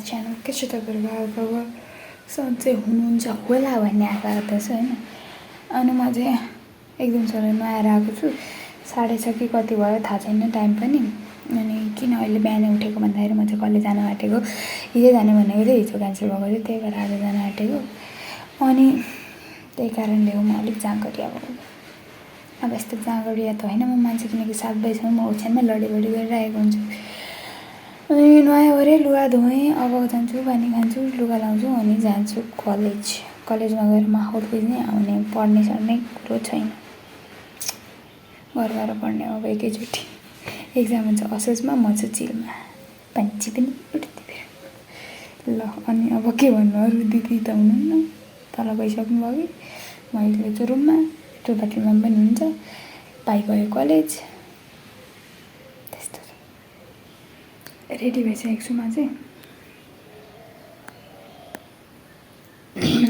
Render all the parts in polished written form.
Channel के छ तपाईँहरूको हालखबर सन्चै हुनुहुन्छ होला भन्ने आशा गर्दछु होइन। अनि म चाहिँ एकदम साह्रो नआएर आएको छु। 6:30 कि कति भयो थाहा छैन टाइम पनि। अनि किन अहिले बिहानै उठेको भन्दाखेरि म चाहिँ कलेज जान आँटेको, हिजो जाने भनेको थिएँ, हिजो क्यान्सल भएको थियो, त्यही भएर आज जान आँटेको। अनि त्यही कारणले हो म अलिक जाँगरिया भएको। अब यस्तो जाँगरिया त होइन म मान्छे, किनकि 7 बजीसम्म म ओछ्यानमै लडीबडी गरिरहेको हुन्छु। अनि नुहाएँ ओरेँ, लुगा धोएँ, अब जान्छु, पानी खान्छु, लुगा लाउँछु अनि जान्छु कलेज। कलेजमा गएर माहौल बुझ्ने आउने, पढ्ने सर्ने कुरो छैन। घर पढ्ने अब एकैचोटि एक्जाम हुन्छ असोजमा, म छु चिलमा, पन्छी पनि उठ्दै फेरि। ल अनि अब के भन्नु अरू, दिदी त हुनुहुन्न, तल गइसक्नु भयो कि म एक्लै छु रुममा। ठुल्पाठुल्मा पनि हुन्छ, भाइ गयो कलेज। त्यस्तो रेडी भइसकेको छु म चाहिँ।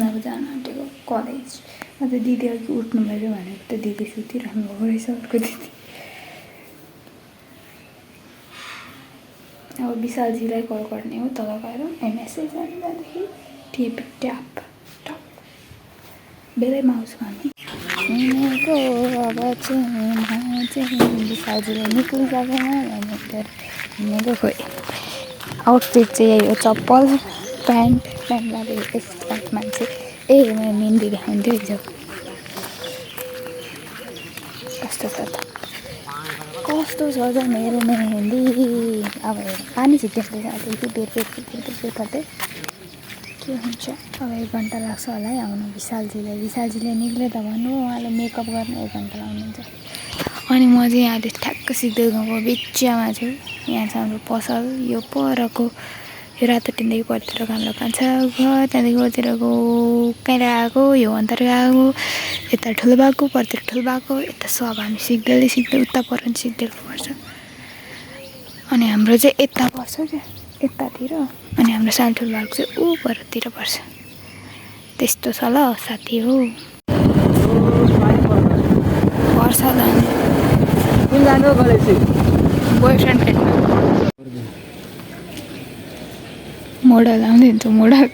अब जान आँटेको कलेज। अन्त दिदी अघि उठ्नु भयो भनेको त दिदी सुतिरहनु भएको रहेछ, अर्को दिदी। अब विशालजीलाई कल गर्ने हो तल गएर मेसेज गर्नु जाँदाखेरि टिप ट्याप टप बेलैमा आउँछु हामी। अब चाहिँ विशालजीले निक्लिसकेन भनेर हिँडेको खोइ। आउटफिट चाहिँ यही हो, चप्पल प्यान्ट लगाएको स्मार्ट मान्छे। ए मैले मेहन्दी देखाउँथ्यो हिजो। कस्तो छ त, कस्तो छ त मेरो मेहन्दी। अब पानी छिट्टिँदैछ अलिकति बेर पर्दै के हुन्छ। अब 1 घन्टा लाग्छ होला है आउनु विशालजीले निक्ल्यो त भन्नु, उहाँले मेकअप गर्न 1 घन्टा लाउनुहुन्छ। अनि म चाहिँ अहिले ठ्याक्क सिक्दै गाउँको बिचमा छु। यहाँ छ हाम्रो पसल, यो परको यो रातो टिन्दै परतिर हाम्रो कान्छ घर, त्यहाँदेखि ओतिरको कहीँ आएको, यो अन्तर गएको, यता ठुलो भएको, परतिर ठुलो भएको, यता सब हामी सिक्दै उता पर सिक्दै पर्छ। अनि हाम्रो चाहिँ यता पर्छ क्या, यतातिर। अनि हाम्रो सानो ठुलो भएको चाहिँ ऊ परतिर पर्छ। त्यस्तो छ ल साथी हो, पर्छ ल। कुन जानु कलेज चाहिँ बोयफ्रेन्ड मोडल आउँदै हुन्छ, मोडल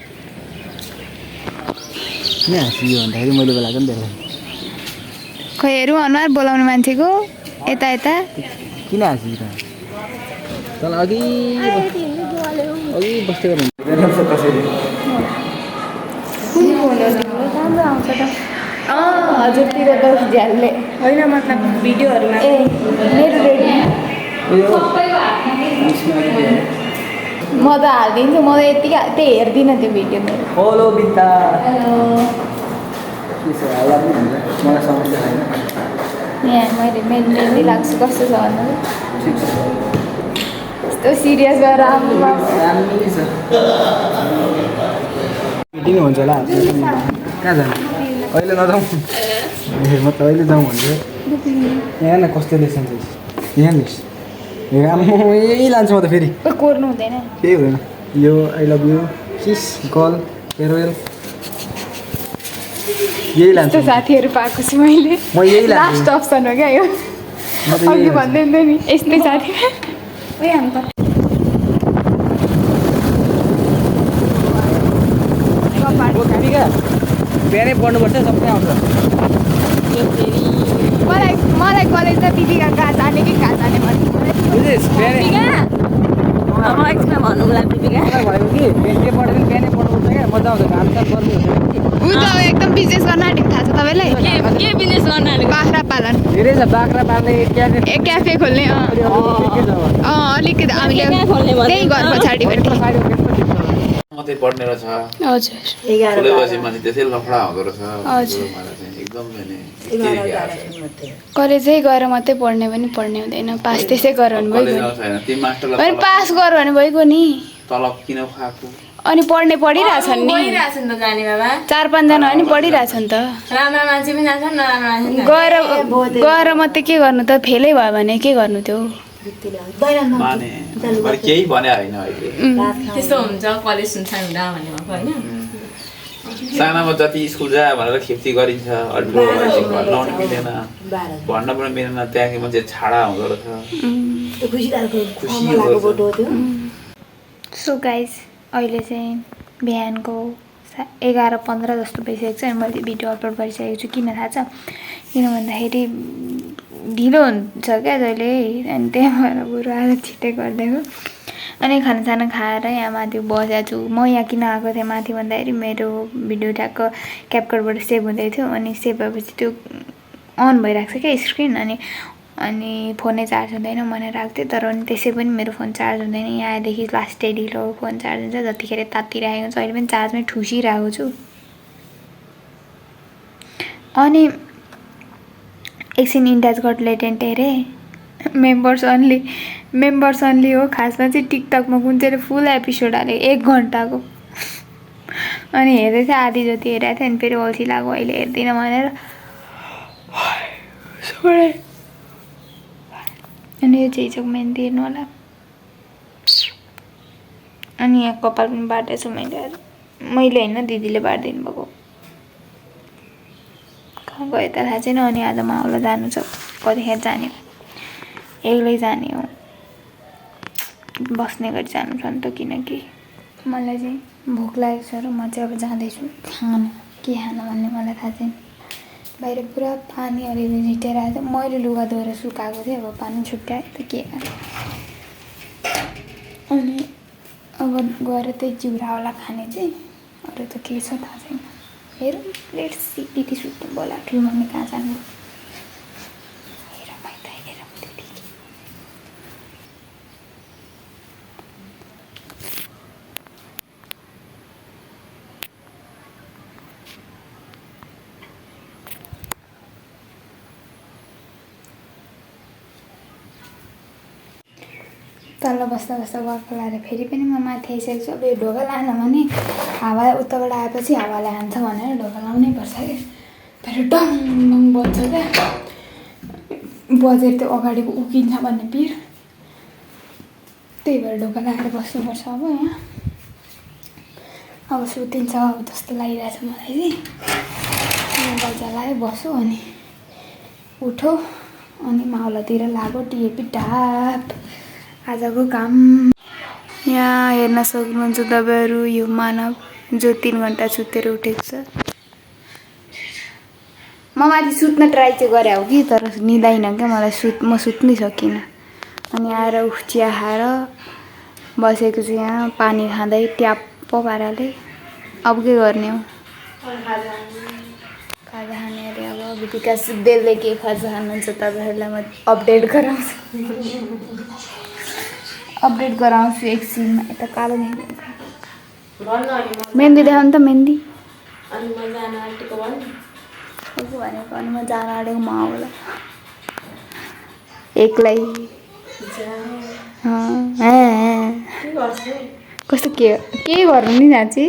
किन हाँसियो भन्दाखेरि मैले बोलाएको नि त्यसलाई। खै हेरौँ अनुहार बोलाउने मान्छेको यता यता किन हाँसियो त, तल अघि बस्दै गर्नु कसरी कुन फोन हो तिम्रो, राम्रो आउँछ त। हजुरतिर त झ्यालले होइन, मतलब भिडियोहरूमा। ए मेरो रेडी म त हालिदिन्छु, म त यतिकै त्यही हेर्दिनँ त्यो भिडियो मेरो। हेलो बिता, हेलो मलाई समस्या छैन। यहाँ मैले मेहन्दी लाग्छु, कस्तो छ भन्नु, यस्तो सिरियस भएर आफ्नो दामी छ। मिटिङ हुन्छ होला, कहाँ जानु अहिले नजाउँ, म त अहिले जाउँ भन्छु। यहाँ न कस्तो लेसन छ, यहाँ लेस यही लान्छु म त फेरि। कोर्नु हुँदैन, केही हुँदैन। यो I love you, kiss, call, farewell, यही लान्छु। साथीहरू पाएको छु मैले, म यही लान्छु। लास्ट अप्सन हो क्या यो, अघि भन्दै हुँदै नि यस्तै साथी। बिहानै पढ्नुपर्छ, सबै आउँछ। मलाई कलेज त दिदीका कहाँ जाने कि कहाँ जाने भन्नु भन्नुको लागि भएको कि के पढ्यो भने बिहानै पढ्नुपर्छ क्या, मजा आउँछ। घामसाम गर्नु ऊ त एकदम बिजनेस गर्न आँटेको थाहा छ तपाईँलाई। के बिजनेस गर्न आँटेको? बाख्रा पालन। धेरै छ, बाख्रा पाल्ने, क्याफे खोल्ने। अलिकति हामीले त्यही घर पछाडिपट्टि मात्रै पढ्ने रहेछ। हजुर, खुलेपछि मान्छे त्यसै लफडा हुँदो रहेछ। हजुर। एकदम कलेजै गएर मात्रै पढ्ने पनि पढ्ने हुँदैन, पास त्यसै गर भने भइगयो नि। पास गर भने भइगयो नि, तलब किन खाएको। अनि पढ्ने पढिरहेछन् नि, 4-5 जना पनि पढिरहेछन् त। राम्रो मान्छे पनि जान्छ, नराम्रो मान्छे गएर मात्रै के गर्नु त, फेलै भयो भने के गर्नु त्यो। केही भने होइन अहिले त्यस्तो हुन्छ, कलेज सुन्छ हुँदा भन्ने भएको होइन। सानामा जति स्कुल जा भनेर खेप्ती गरिन्छ, भन्न पनि मिलेन, भन्न पनि मिलेन। त्यहाँको मान्छे छाडा हुँदो रहेछ। सो गाइज अहिले चाहिँ बिहानको 11:15 जस्तो भइसकेको छ अनि मैले भिडियो अपलोड गरिसकेको छु। किन थाहा छ? किन भन्दाखेरि ढिलो हुन्छ क्या जहिले अनि त्यही भएर बरु आज छिटै गरिदिएको। अनि खानासाना खाएर यहाँ माथि बसेको छु। म यहाँ किन आएको थिएँ माथि भन्दाखेरि मेरो भिडियो ट्याक्क क्यापकटबाट सेभ हुँदै थियो अनि सेभ भएपछि त्यो अन भइरहेको छ क्या स्क्रिन अनि फोनै चार्ज हुँदैन भनेर आएको थिएँ। तर अनि त्यसै पनि मेरो फोन चार्ज हुँदैन। यहाँदेखि लास्टै ढिलो फोन चार्ज हुन्छ, जतिखेर तात्तिरहेको छु। अहिले पनि चार्जमै ठुसिरहेको छु। अनि एकछिन इन्डाज गट लेटेन्ट हेरेँ, मेम्बर्स अन्ली हो। खासमा चाहिँ टिकटकमा कुन चाहिँ फुल एपिसोड हालेँ 1 घन्टाको अनि हेर्दै थिएँ, आधी जति हेरेको थिएँ अनि फेरि अल्छी लाग्यो अहिले हेर्दिनँ भनेर। अनि यो चाहिँ हिजोको मेहन्दी हेर्नु होला। अनि यहाँ कपाल पनि बाटेको छु मैले होइन, दिदीले बाटिदिनु भएको। कहाँ गयो त थाहा छैन। अनि आज माउला जानु छ, कतिखेर जाने हो? एक्लै जाने हो, बस्ने गरी जानु छ नि त। किनकि मलाई चाहिँ भोक लागेको छ र म चाहिँ अब जाँदैछु खाना। के खाना भन्ने मलाई थाहा छैन। बाहिर पुरा पानी अलिअलि झिटेर आएको थियो। मैले लुगा धोएर सुकाएको थिएँ, अब पानी छुट्याएँ त के खाने। अनि अब गएर त्यही चिउरावाला खाने चाहिँ, अरू त के छ थाहा छैन। हेरौँ, लेट्स सी। दिदी सुत्नु बोला, ठुलो मम्मी कहाँ जानु? हेरौँ है त, हेरौँ दिदी। तल बस्दा बस्दा वाक्क लाएर फेरि पनि म माथि आइसकेको छु। अब यो ढोका लान भने हावा उताबाट आएपछि हावाले हान्छ भनेर ढोका लाउनै पर्छ क्या। फेरि डङ बज्छ क्या, बजेर त्यो अगाडिको उकिन्छ भन्ने पिर। त्यही भएर ढोका लाएर बस्नुपर्छ। अब यहाँ अब सुतिन्छ अब जस्तो लागिरहेछ मलाई चाहिँ। मोबाइल चलायो, बस्यो अनि उठो अनि माउलातिर लाग्यो टिएपी टाप आजको काम। यहाँ हेर्न सक्नुहुन्छ तपाईँहरू यो मानव जो 3 घन्टा सुतेर उठेको छ। म माथि सुत्न ट्राई चाहिँ गरे हो कि तर निदाइन क्या मलाई। म सुत्नै सकिनँ। अनि आएर चिया खाएर बसेको छु यहाँ पानी खाँदै ट्याप्प पाराले। अब के गर्ने हो? खाजा खाने अरे। अब विधिका सुब्देलले के खाजा खानुहुन्छ तपाईँहरूलाई म अपडेट गराउँछु एकछिनमा। यता कालो मेहन्दी देखाउनु त मेहन्दी भनेको। अनि म जान आँटेको माउला एक्लै। कस्तो के गर्नु नि नाची?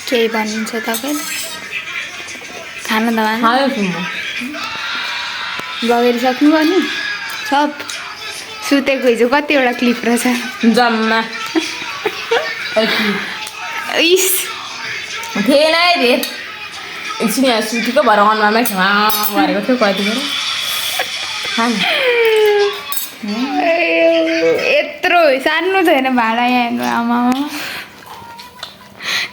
केही भन्नुहुन्छ तपाईँ? खाना त लगेर सक्नुभयो नि सब। सुतेको हिजो कतिवटा क्लिप रहेछ जम्मा इस थिएन है। एकछिन यहाँ सुतीको भएर अनुहारमै गरेको थियो कतिखेर। यत्रो सानो छैन भाडा यहाँ आमा।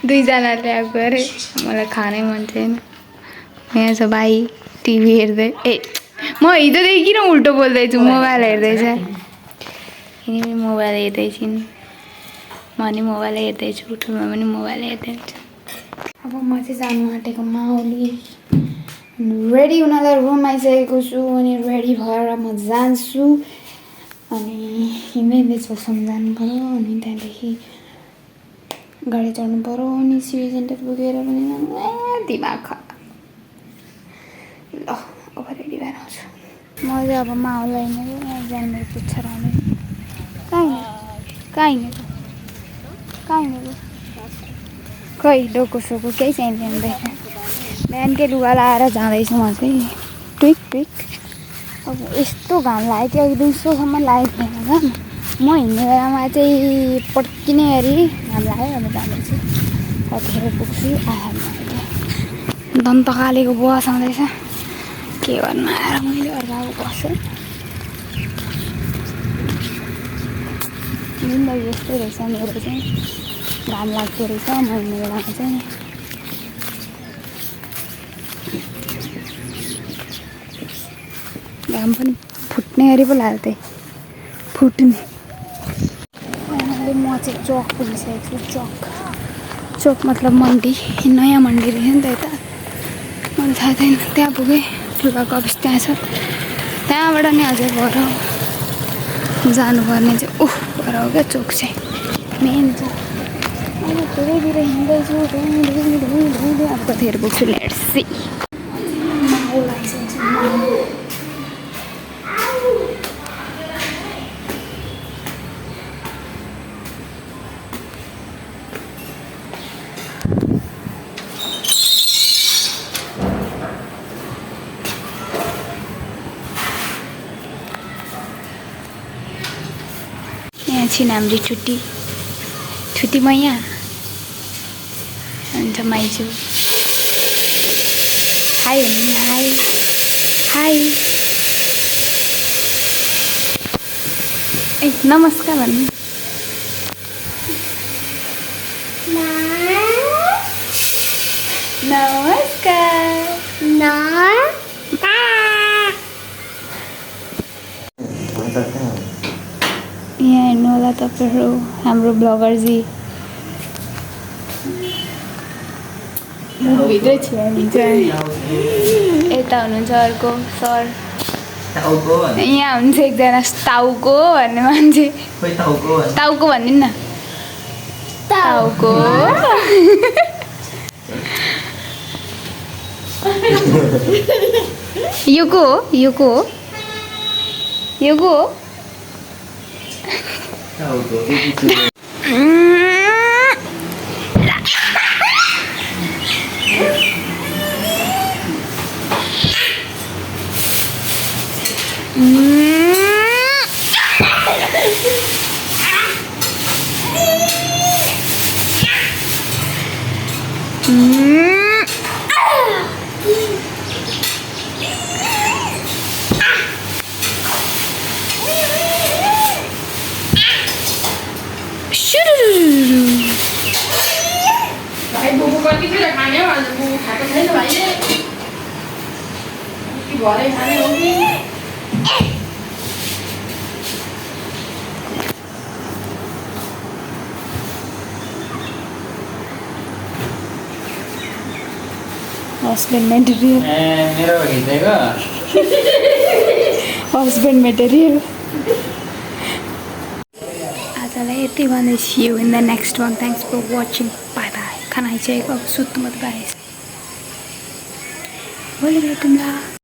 2 जनाले आएको अरे। मलाई खानै मन छैन। यहाँ छ भाइ टिभी हेर्दै। म हिजोदेखि किन उल्टो बोल्दैछु? मोबाइल हेर्दैछ। यिनी मोबाइल हेर्दैछिन्, म नि मोबाइल हेर्दैछु, ठुलोमा पनि मोबाइल हेर्दै हुन्छ। अब म चाहिँ जानु आँटेको माउली रेडी हुनलाई रुम आइसकेको छु। अनि रेडी भएर म जान्छु। अनि हिँड्दै चौसम्म जानु पऱ्यो। अनि त्यहाँदेखि गाडी चढ्नु पऱ्यो। अनि सिभी सेन्टर पुगेर पनि दिमाग खराब। ल अब रेडी भएर आउँछु म चाहिँ। अब माउलाई हिँडेर एकजना मेरो पुच्छर आउने। कहाँ हिँडेको खै डोको सोको केही चाहिँदैन। बिहानकै लुगा लाएर जाँदैछु म चाहिँ ट्विक। अब यस्तो घाम लाग्यो कि अघि दिउँसोसम्म लागेको थिएन घाम। म हिँड्ने बेलामा चाहिँ पड्किने गरी घाम लाग्यो। अब जाँदैछु, कतिखेर पुग्छु। दन्तकालेको बस आउँदैछ। के गर्नु आएर मैले अर्को बस्छु जिन्दगी यस्तै रहेछ मेरो चाहिँ घाम लाग्दो रहेछ महिने बेलामा चाहिँ घाम पनि फुट्ने गरी पो लाग्यो त्यही फुट्ने अहिले म चाहिँ चौक पुगिसकेको छु चौक मतलब मन्डी नयाँ मन्डी रहेछ नि त यता मलाई थाहा छैन त्यहाँ पुगेँ लुगाको अफिस त्यहाँ छ त्यहाँबाट नि अझै घर जानुपर्ने चाहिँ घर हो क्या चोक चाहिँ मेन चाहिँ अहिले धेरैतिर हिँड्दैछु अब कतिहरू पुग्छु लेट्स सी यहाँ छिन् हाम्रो छुट्टीमा यहाँ अन्त माइजू हाई हाई हाई ए नमस्कार भन्नु नमस्कार यहाँ हेर्नु होला तपाईँहरू हाम्रो ब्लगरजी भित्रै छु हुन्छ यता हुनुहुन्छ अर्को सर यहाँ हुनुहुन्छ एकजना टाउको भन्ने मान्छे टाउको भनिदिनु न टाउको यो को हो हस्बैंड मटेरियल हस्बैंड मटेरियल आजलाई यति भन्दै see you in the next one. Thanks for watching. Bye bye. खाना खाइसकेको अब सुत्नु मात्र आएछ भोलि भेटौँला।